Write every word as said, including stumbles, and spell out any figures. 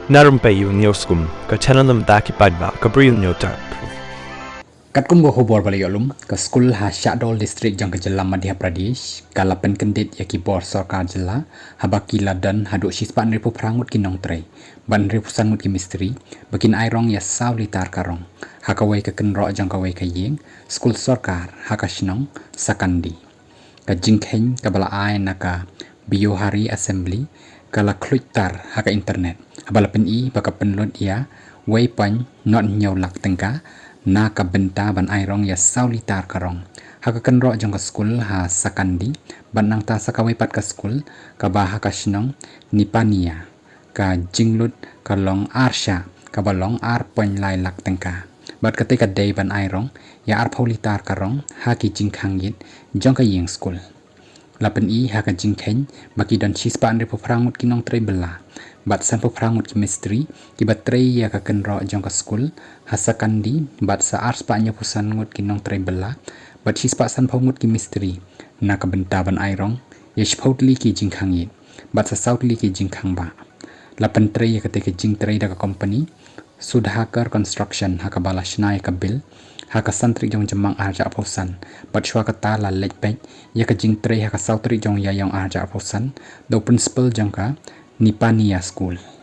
Na rympei ïa u News Kum, ka channel na bynta ki paidbah ka Bri U News Terp. Katkum ka khubor ba la ïoh lum, ka skul ha Shahdol District jong ka jylla Madhya Pradesh ka la pynkyndit ïa ki bor sorkar jylla, haba ki la don haduh shispah hynriewphew phra ngut ki nongtrei bad hynriewphew san ngut ki mistri ba kin ai rong ïa saw litar ka rong ha kawei ka kynroh jong kawei ka ïing skul sorkar ha ka shnong Sakandi. Ka jingkheiñ kaba la ai na ka Bihari Assembly ka la khluit tar ha ka internet haba la pyni ba ka pynlut ïa wei point nod hynñiew lak tyngka na ka bynta ban ai rong ïa saw litar ka rong ha ka kynroh jong ka skul ha Sakandi, bad nangta sa kawei pat ka skul kaba ha ka shnong Nipania, ka jinglut ka long ar shah, kaba long ar point lai lak tyngka. Bad kata ka dei ban ai rong ïa arphew litar ka rong ha ki jingkhang ïit jong ka ïing skul. La pyni ha ka jingkheiñ ba ki don shispah hynriewphew phra ngut ki nongtrei bylla bad sanphew phra ngut ki mistri kiba trei ïa ka kynroh jong ka skul ha Sakandi, bad sa arspah hynñiewphew san ngut ki nongtrei bylla bad shispah sanphew ngut ki mistri na ka bynta ban ai rong ïa shiphew tylli ki jingkhang ïit bad sa saw tylli ki jingkhang bah. La pyntrei ïa kata ka jingtrei da ka kompani Sudhakar Construction ha kaba la shna ïa ka bill ha ka san tarik jong Jymmang arhajar arphew san, bad shuwa kata la leit peit ïa ka jingtrei ha ka saw tarik jong Ïaïong arhajar arphew san da u principal jong ka Nipania School.